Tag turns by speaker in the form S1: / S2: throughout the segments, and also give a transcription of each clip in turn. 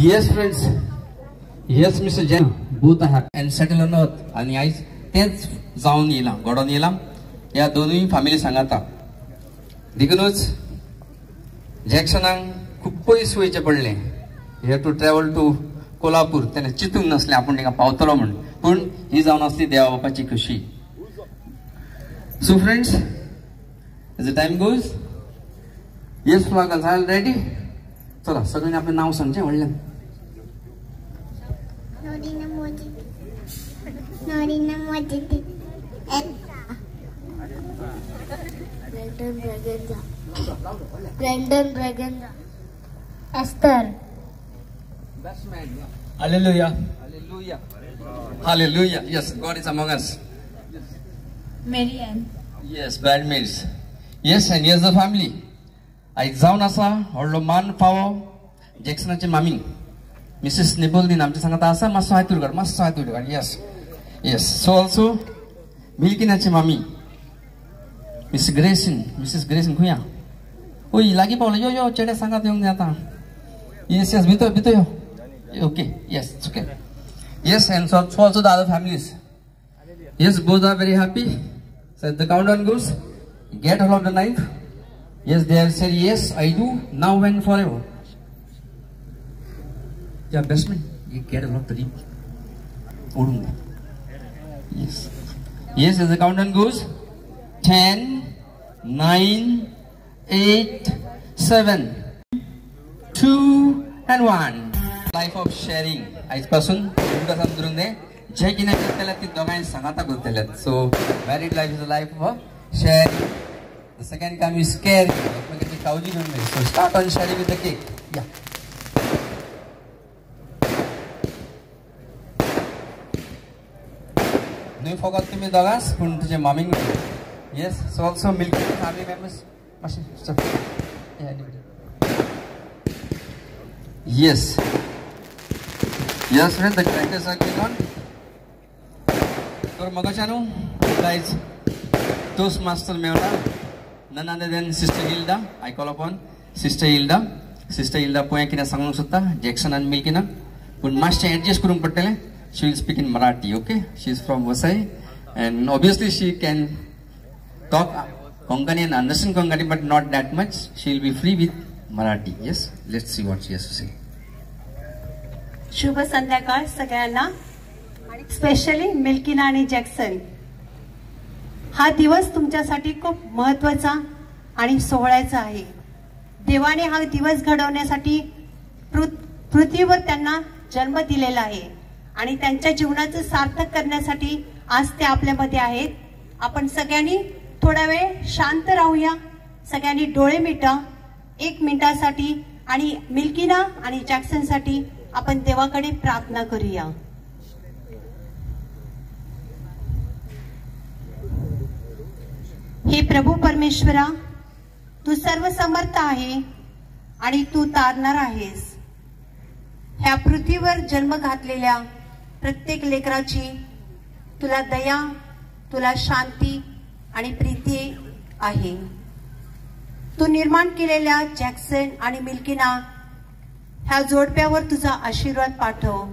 S1: Yes friends, yes Mister Jain, both are happy and settle on earth. आनी आयज तेंच जावन येयलां, घडोवन येयलां ह्या दोनूय फॅमिली सांगाता. देखूनच जॅक्सनाक खूब पयस वयचें पडलें. He had to travel to Kolhapur. तेणें चिंतूंक नासलें आपूण तांकां पावतलो म्हूण, पूण ही जावन आसली देवा बापाची खुशी. So friends, as the time goes, yes flowers are ready. चला सगळ्यांनी आपलें नांव सांगचें व्हडल्यान.
S2: Brandon Braganza, Esther.
S1: Hallelujah. Hallelujah. Hallelujah. Yes, God is among us.
S3: Mary Ann.
S1: Yes, bridesmaids. Yes, and yes, the family. आयज जावन आसा व्हडलो मान फावो जॅक्सनाची मामी मिसेस निबोलदीन आमच्या सांगाता आसा. मातसो हात उरकार, मातसो हात उरकार. येस येस. सो ऑल्सो मिल्किनाची मामी मिस ग्रेसीन, मिसेस ग्रेसीन खंय ओय लागीं पावलो. यो यो चेडे सांगात येवंक जाय आतां. येस येस, भितर भितर यो. Okay, yes, okay. Yes, and so also the other families. Yes, both are very happy. So the countdown goes, get hold of the knife. Yes, they have said yes, I do, now and forever. Yeah, best man, you get hold of the ring. Yes. Yes, as the countdown goes, 10, 9, 8, 7, 2 and 1. Life of sharing. आयज पासून तुमकां समजून दे जे कितें करतले ती दोगांय सांगाता करतले. So married life is a life of sharing. The second काम is care. एकमेकांची काळजी घेवन जाय. So start on sharing with the cake. या न्हय फकत तुमी दोगांच पूण तुजे मामीक. Yes, so also milk family members मातशें. Yes. Yes friend, the crackers are going on. तर मगाच्या न्हू आयज toast master Mewla none other than Sister Hilda. I call upon Sister Hilda. Sister Hilda पळय कितें सांगूंक सोदता जॅक्सन आनी मिल्किना, पूण मातशें एडजस्ट करूंक पडटलें. She will speak in Marathi. Okay, she is from Vasai and obviously she can talk Konkani and understand Konkani, but not that much. She will be free with Marathi. Yes, let's see what she has to say.
S4: शुभ संध्याकाळ सगळ्यांना, specially मिल्किना आणि Jackson. हा दिवस तुमच्यासाठी खूप महत्त्वाचा आणि सोहळ्याचा आहे. देवाने हा दिवस घडवण्यासाठी पृथ्वीवर त्यांना जन्म दिलेला आहे आणि त्यांच्या जीवनाचं सार्थक करण्यासाठी आज ते आपल्यामध्ये आहेत. आपण सगळ्यांनी थोडा वेळ शांत राहूया. सगळ्यांनी डोळे मिटा एक मिनिटासाठी आणि मिल्किना आणि जॅक्सनसाठी आपण देवाकडे प्रार्थना करूया. हे प्रभू परमेश्वरा, तू सर्वसमर्थ आहे आणि तू तारणार आहेस. ह्या पृथ्वीवर जन्म घातलेल्या प्रत्येक लेकराची तुला दया, तुला शांती आणि प्रीती आहे. तू निर्माण केलेल्या जॅक्सन आणि मिल्किना ह्या जोडप्यावर तुझा आशीर्वाद पाठव.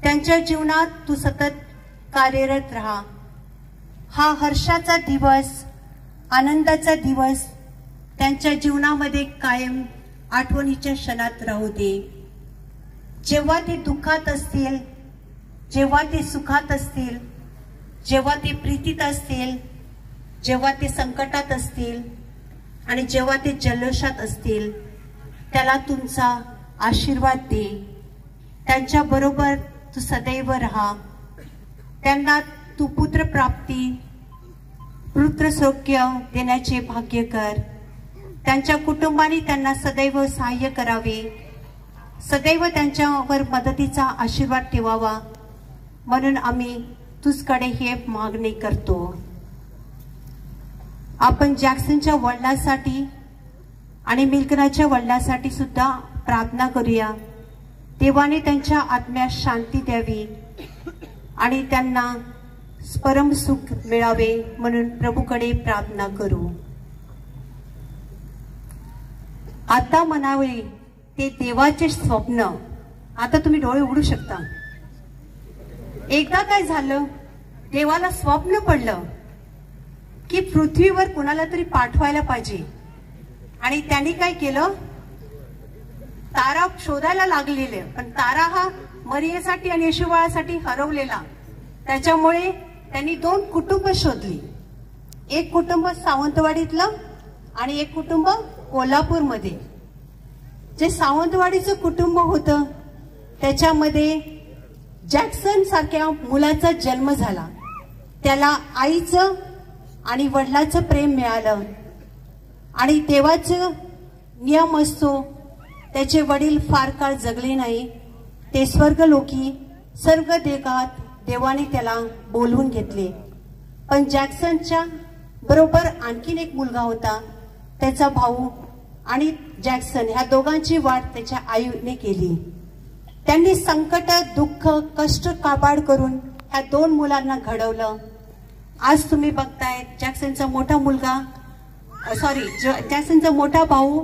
S4: त्यांच्या जीवनात तू सतत कार्यरत राहा. हा हर्षाचा दिवस, आनंदाचा दिवस त्यांच्या जीवनामध्ये कायम आठवणीच्या क्षणात राहू दे. जेव्हा ते दुःखात असतील, जेव्हा ते सुखात असतील, जेव्हा ते प्रीतीत असतील, जेव्हा ते संकटात असतील आणि जेव्हा ते जल्लोषात असतील, त्याला तुमचा आशीर्वाद दे. त्यांच्याबरोबर तू सदैव राहा. त्यांना तू पुत्रप्राप्ती, पुत्रसौख्य देण्याचे भाग्य कर. त्यांच्या कुटुंबाने त्यांना सदैव सहाय्य करावे, सदैव त्यांच्यावर मदतीचा आशीर्वाद ठेवावा, म्हणून आम्ही तुझकडे हे मागणी करतो. आपण जॅक्सनच्या वडिलांसाठी आणि मिल्कनाच्या वडिलांसाठी सुद्धा प्रार्थना करूया. देवाने त्यांच्या आत्म्यास शांती द्यावी आणि त्यांना परम सुख मिळावे म्हणून प्रभूकडे प्रार्थना करू. आता म्हणावे ते देवाचे स्वप्न. आता तुम्ही डोळे उघडू शकता. एकदा काय झालं, देवाला स्वप्न पडलं की पृथ्वीवर कुणाला तरी पाठवायला पाहिजे. आणि त्यांनी काय केलं, तारा शोधायला लागलेले, पण तारा हा मरियेसाठी आणि येशूबाळासाठी हरवलेला. त्याच्यामुळे त्यांनी 2 कुटुंब शोधली. एक कुटुंब सावंतवाडीतलं आणि एक कुटुंब कोल्हापूरमध्ये. जे सावंतवाडीचं कुटुंब होतं त्याच्यामध्ये जॅक्सन सारख्या मुलाचा जन्म झाला. त्याला आईचं आणि वडिलाचं प्रेम मिळालं. आणि देवाचं नियम असतो, त्याचे वडील फार काळ जगले नाही, ते स्वर्गलोकी स्वर्गदेगात देवाने त्याला बोलवून घेतले. पण जॅक्सनच्या बरोबर आणखीन एक मुलगा होता, त्याचा भाऊ आणि जॅक्सन ह्या दोघांची वाट त्याच्या आईने केली. त्यांनी संकट, दुःख, कष्ट काबाड करून ह्या 2 मुलांना घडवलं. आज तुम्ही बघताय जॅक्सनचा मोठा मुलगा, सॉरी जॅक्सनचा मोठा भाऊ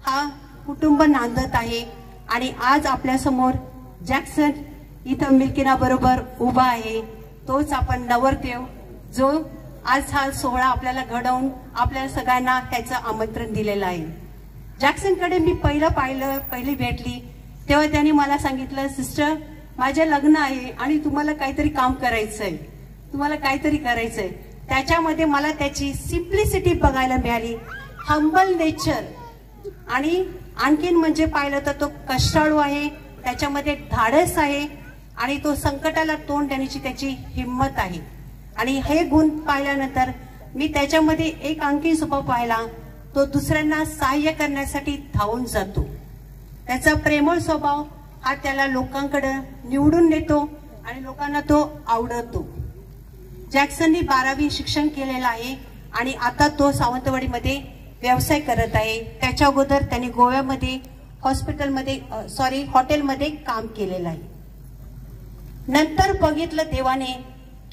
S4: हा कुटुंब नांदत आहे. आणि आज आपल्यासमोर जॅक्सन इथं मिल्किना बरोबर उभा आहे. तोच आपण नवरदेव, जो आज हा सोहळा आपल्याला घडवून आपल्याला सगळ्यांना त्याचं आमंत्रण दिलेलं आहे. जॅक्सनकडे मी पहिलं पाहिलं, पहिली भेटली तेव्हा त्यांनी मला सांगितलं, सिस्टर माझे लग्न आहे आणि तुम्हाला काहीतरी काम करायचं आहे, तुम्हाला काहीतरी करायचं आहे. त्याच्यामध्ये मला त्याची सिम्प्लिसिटी बघायला मिळाली, हंबल नेचर. आणि आणखीन म्हणजे पाहिलं तर तो कष्टाळू आहे, त्याच्यामध्ये धाडस आहे आणि तो संकटाला तोंड देण्याची त्याची हिंमत आहे. आणि हे गुण पाहिल्यानंतर मी त्याच्यामध्ये एक आणखी स्वभाव पाहिला, तो दुसऱ्यांना सहाय्य करण्यासाठी धावून जातो. त्याचा प्रेमळ स्वभाव हा त्याला लोकांकडे निवडून नेतो आणि लोकांना तो आवडतो. जॅक्सननी 12वी शिक्षण केलेलं आहे आणि आता तो सावंतवाडीमध्ये व्यवसाय करत आहे. त्याच्या अगोदर त्यांनी गोव्यामध्ये हॉस्पिटलमध्ये सॉरी हॉटेलमध्ये काम केलेलं आहे. नंतर बघितलं देवाने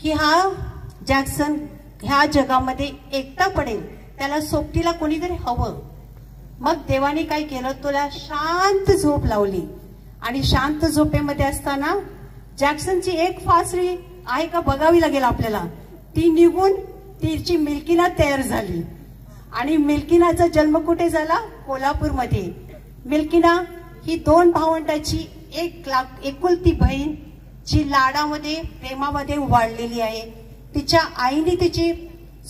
S4: की हा जॅक्सन ह्या जगामध्ये एकटा पडेल, त्याला सोबतीला कोणीतरी हवं. मग देवाने काय केलं, तुला शांत झोप लावली. आणि शांत झोपेमध्ये असताना जॅक्सनची एक फासळी आहे का बघावी लागेल आपल्याला, ती निघून तिची मिल्किना तयार झाली. आणि मिल्किनाचा जन्म कुठे झाला, कोल्हापूरमध्ये. मिल्किना ही 2 भावंडाची एक एकुलती बहीण, जी लाडामध्ये प्रेमामध्ये वाढलेली आहे. तिच्या आईने तिची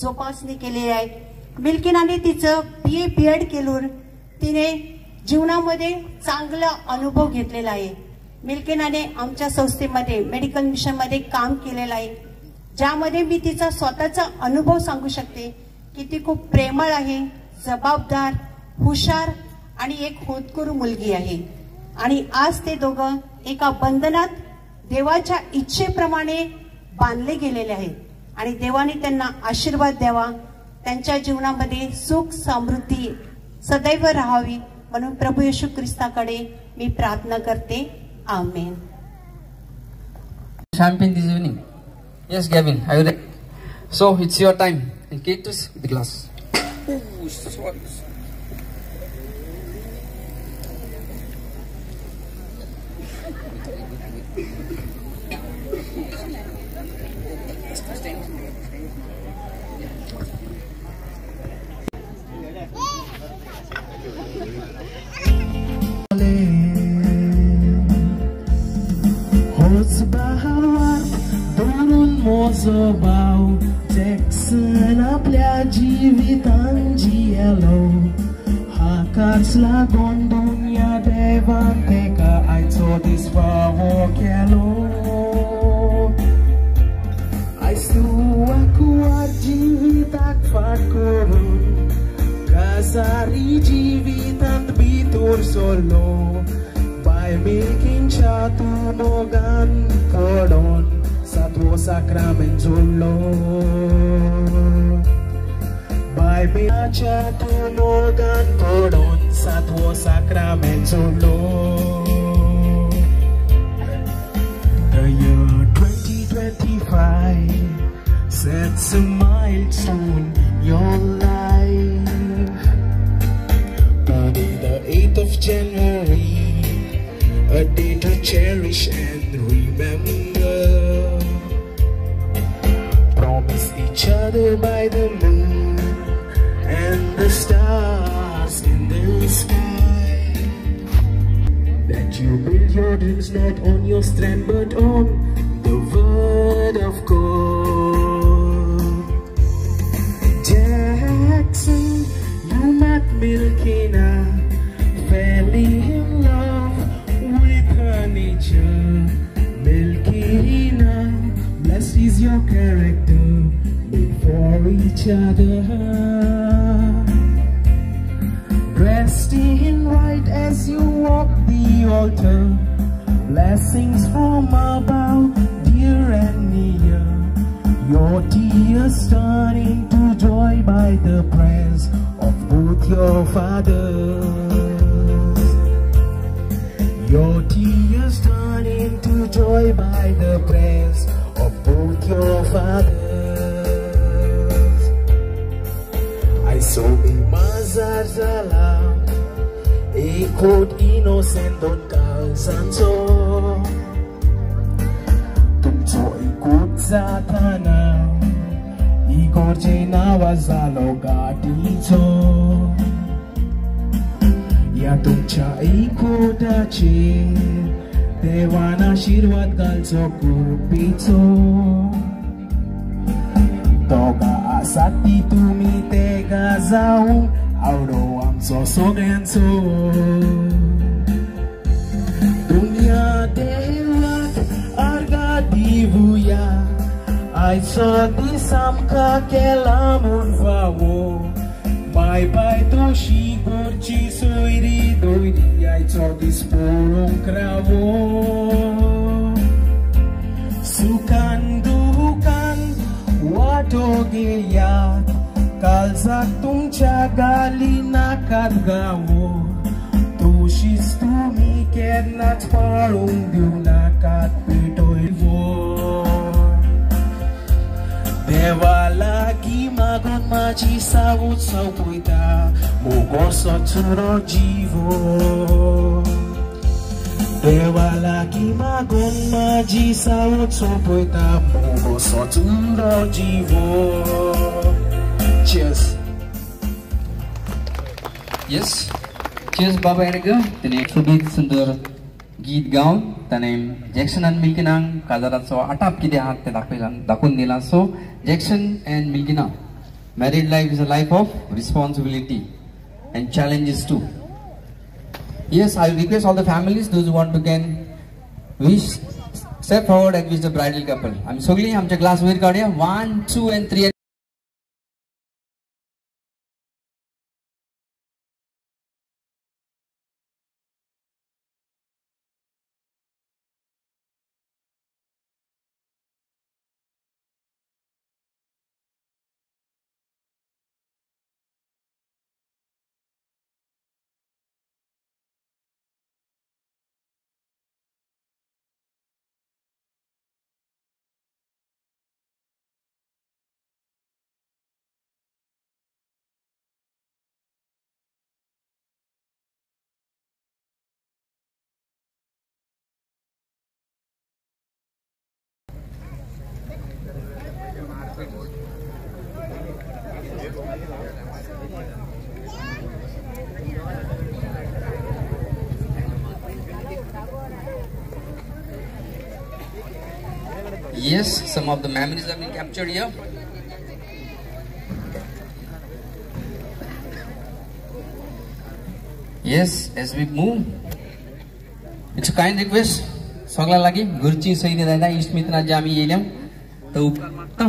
S4: जोपासणी केलेली आहे. मिल्किनाने तिचं BA B.Ed केलून तिने जीवनामध्ये चांगला अनुभव घेतलेला आहे. मिल्किनाने आमच्या संस्थेमध्ये मेडिकल मिशनमध्ये काम केलेलं आहे, ज्यामध्ये मी तिचा स्वतःचा अनुभव सांगू शकते की ती खूप प्रेमळ आहे, जबाबदार, हुशार आणि एक होतकरू मुलगी आहे. आणि आज ते दोघं एका बंधनात देवाच्या इच्छेप्रमाणे बांधले गेलेले आहेत. आणि देवाने त्यांना आशीर्वाद द्यावा, त्यांच्या जीवनामध्ये सुख समृद्धी सदैव राहावी म्हणून प्रभू येशू ख्रिस्ताकडे मी प्रार्थना करते. आमेन.
S1: Champagne this evening. Yes, Gavin, are you ready? So it's your time. And Katus, the glass. Oh, sorry.
S5: Jackson आपल्या जिवितान जियेलो, हाकाच लागून दुनिया देवान तेका आयचो दीस फावो केलो. आयज तूं आकुआ जिविताक फाट करून काजारी जिवितांत भितर सरलो, बाय मिल्किनच्या तूं मोगान पडोन सातवो साक्रामेंत जोडलो. बाय मिल्किनच्या तूं मोगान पडोन सातवो साक्रामेंत जोडलो. The year 2025 sets a milestone in your life. Today, the 8th of January A day to cherish and remember. Promise each other by the moon and the stars in the sky that you build your dreams not on your strength but on the word of God. Jackson, you met Milkina, fell in love with her nature. Milkina, blessed is your character, made for each other. Dressed in white as you walk the altar, blessings from above, dear and near. Your tears turning to joy by the prayers of both your fathers. Your tears turning to joy by the prayers of both your fathers. I saw me mazar zala, ekot innocent don kalsancho. Tumcho ekot zatana, igorje nawa zalo gaticho. या तुमच्या एकोटाचेर देवान आशिर्वाद घालचो कृपेचो. दोगां आसात ती तुमी तेगा जावंक आवडो आमचो सगळ्यांचो. दुनिया देवाक आर्गां दिवया, आयचो दीस आमकां केला म्हूण फावो. बाय बाय तशी गोरची सोयरी दोयरी, आयचो दीस पळोवंक रावो. सुखान दुखान वाटो घेयात, काळजाक तुमच्या गाली नाकात गावो. तशीच तुमी केन्नाच पाळूंक दिवं नाकात पेटयवो. देवा लागीं मागून म्हाजी सावूत सोंपयता, मोगोसो चुरो जिवो. देवा लागीं मागून म्हाजी सावूत सोंपयता, मोगोसो चुरो जिवो. Cheers.
S1: Yes, cheers बाबा एडगर. ताणें सोबीत सुंदर गीत गावन ताणें जॅक्सन आनी मिल्किनाक काजाराचो आटाप कितें आहा तें दाखयलां, दाखोवन दिलां. So Jackson and Milkina, married life is a life of responsibility and challenges too. Yes, I request all the families those want to can wish step forward and wish the bridal couple. आमी सगळीं आमचे glass वयर काडया. 1 2 and 3. Yes, some of the memories have been captured here. Yes, as we move, it's a kind request. सगळ्या लागी घरची सैनी दादा इश्टमित्रांचे आमी येयल्या तर उपकार मागता.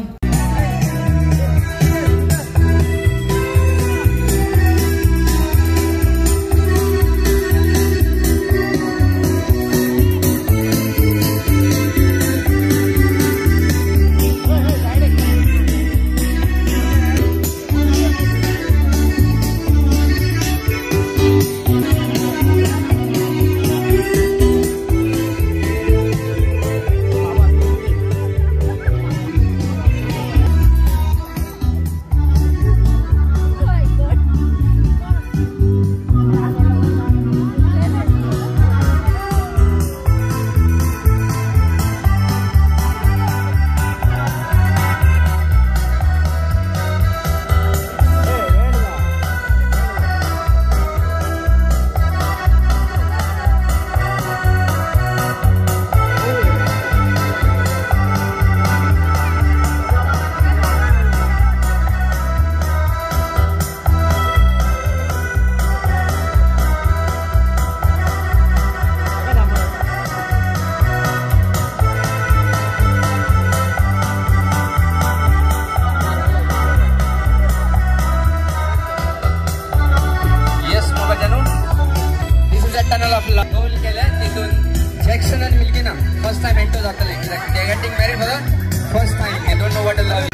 S1: गोल केले तितून जॅक्सन आनी मिल्किना फर्स्ट टायम एंटर जातले कित्याक they getting married for the first time. They don't know what a love.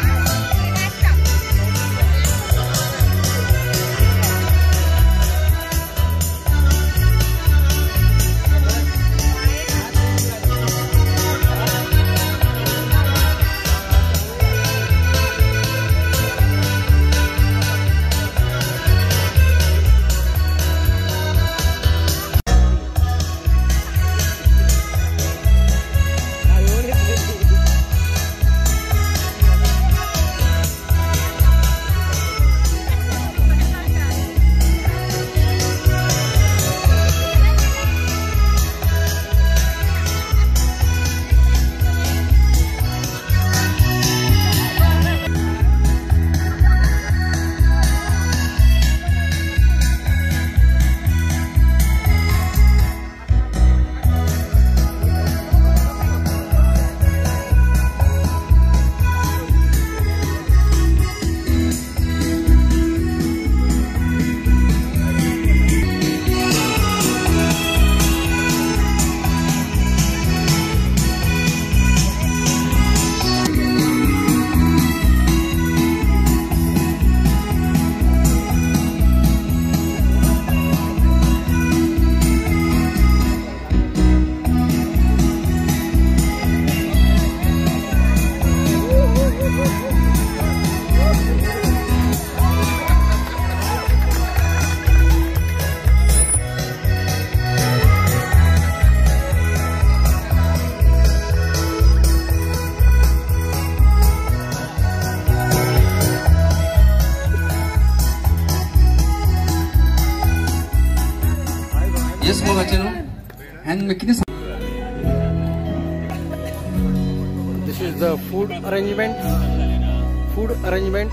S1: Yes, and
S6: this is the food arrangement. Food arrangement.